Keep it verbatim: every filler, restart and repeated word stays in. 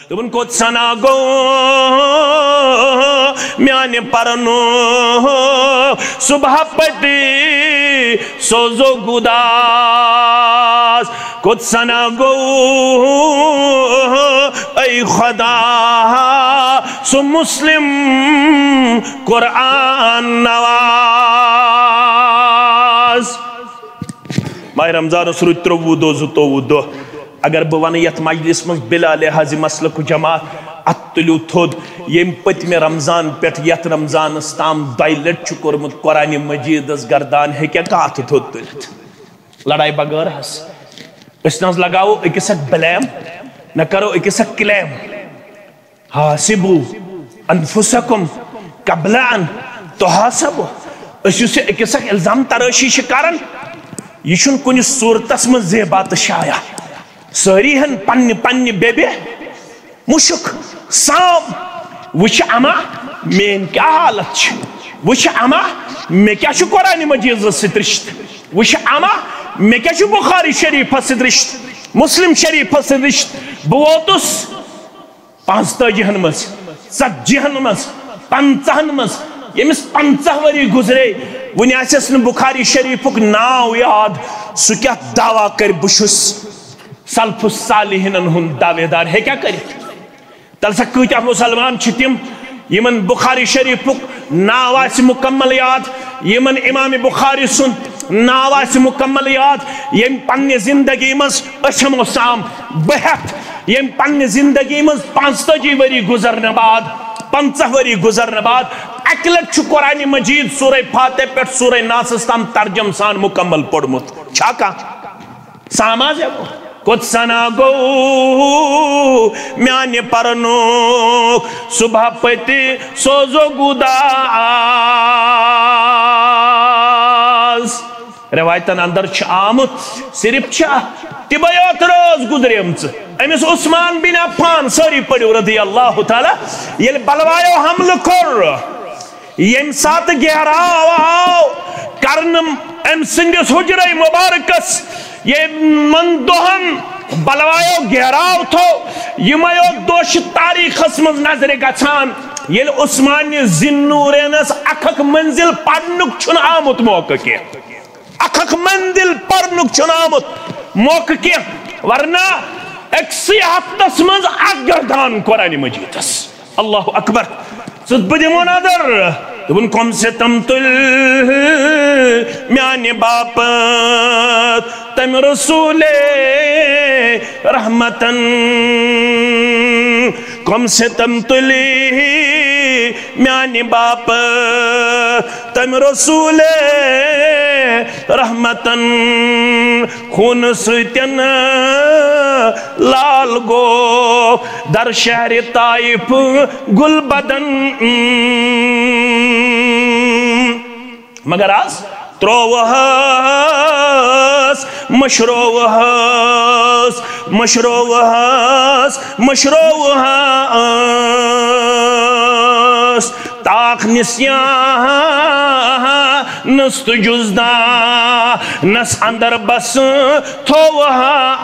دوٚپُن، کوٚت سنا گوٚو میانہِ پرنُک صبح پٔتۍ سوزو گُداز؟ کوٚت سنا گوٚو، اے خدا، سُہ مسلم قرآن نواز؟ ماہِ رمضانس روٗدۍ ترٛۆوُہ دۄہ، زٕتووُہ دۄہ۔ اگر بہٕ ونہٕ یتھ مجلس منٛز بلا لحاظ مسلک جماعت، اتھ تُلِو تھوٚد، ییٚمۍ پٔتمہِ رمضان پٮ۪ٹھ یتھ رمضانس تام دۄیہِ لٹہِ چھُ کوٚرمُت قرآن مجیدس گردان، ہیٚکیٛاہ کانٛہہ اتھٕ تھوٚد تُلِتھ؟ لڑایہِ بغٲر حظ۔ أسۍ نہ حظ لگاوو أکِس اکھ blame، نہ کرو أکِس اکھ claim۔ حاسبو انفسکم قبل ان تحاسبو۔ أسۍ یُس یہِ أکِس اکھ الزام ترٲشی چھِ کران، یہِ چھُنہٕ کُنہِ صورتس منٛز زیبا تہٕ شایع۔ سٲری ہن پننہِ پننہِ بیبہِ مُشُک سام۔ وٕچھ اما، میٲنۍ کیٛاہ حالت چھِ۔ وٕچھ اما، مےٚ کیٛاہ چھُ قرآن مجیدس سۭتۍ رشتہٕ۔ وٕچھ اما، مےٚ کیٛاہ چھُ بخاری شریفس سۭتۍ رشتہٕ، مسلم شریفس سۭتۍ رشتہٕ۔ بہٕ ووتُس پانٛژتٲجی ہن منٛز، ژتجی ہن منٛز، پنٛژاہن منٛز، ییٚمِس پنٛژاہ ؤری گُزرے، وُنہِ آسٮ۪س نہٕ بخاری شریفُک ناو یاد، سُہ کیٛاہ دعویٰ کرِ بہٕ چھُس سلف الصالحینن ہُنٛد دعویدار؟ ہیٚکیٛاہ کٔرِتھ؟ تَلہٕ سا کۭتیٛاہ مسلمان چھِ تِم یِمن بخاری شریفُک ناو آسہِ مکمل یاد، یِمن امام بخاری سُنٛد ناو آسہِ مکمل یاد، ییٚمۍ پننہِ زندگی منٛز أچھم اوس سام بہتھ، ییٚمۍ پننہِ زندگی منٛز پانٛژتٲجی ؤری گُزرنہٕ بعد، پنٛژاہ ؤری گُزرنہٕ بعد اکہِ لٹہِ چھُ قرآن مجید سورہ فاتحہ پٮ۪ٹھ سورہ ناسس تام ترجم سان مکمل پوٚرمُت۔ چھا کانٛہہ؟ ساماز ہے وہ۔ کوٚت سنا گوٚو میانہِ پرنُک صبح پٔتۍ سوزو گُداز؟ رٮ۪وایتن اندر چھُ آمُت، صرف چھا تِمے یوت رٲژ گُزریمژٕ۔ أمِس عثمان بن عفان، سٲری پٔرِو رضی اللہ تعالیٰ، ییٚلہِ بلوایو حملہٕ کوٚر، ییٚمہِ ساتہٕ گیراو آو کرنہٕ أمۍ سٕنٛدِس حجرے مبارکس، یِمن دۄہن بلوایو گیراو تھوو، یِمے یوت دۄہ چھِ تاریخس منٛز نظرِ گژھان، ییٚلہِ عثمانِ ذی النورینس اکھ اکھ منزل پرنُک چھُنہٕ آمُت موقعہٕ کینٛہہ۔ اکھ اکھ منزل پرنُک چھُنہٕ آمُت موقعہٕ کینٛہہ، ورنہ أکسٕے ہفتس منٛز اکھ گردان قرآن مجیدس۔ اللہ اکبر۔ ژٕ، بہٕ دِمو نظر۔ دوٚپُن، کم ستم تُلۍ میانہِ باپتھ تمہِ رسول رحمتن، کم ستم تُلۍ میانہِ باپتھ تمہِ رسول رحمتن۔ خوٗنہٕ سۭتٮ۪ن لال گوٚو در شہرِ طائف گُل بدن۔ مگر از ترووہس، مشرووہس، مشرووہس، مشرووہس۔ تاک نسیانس تہٕ جزدانس اندر بس تھووہس۔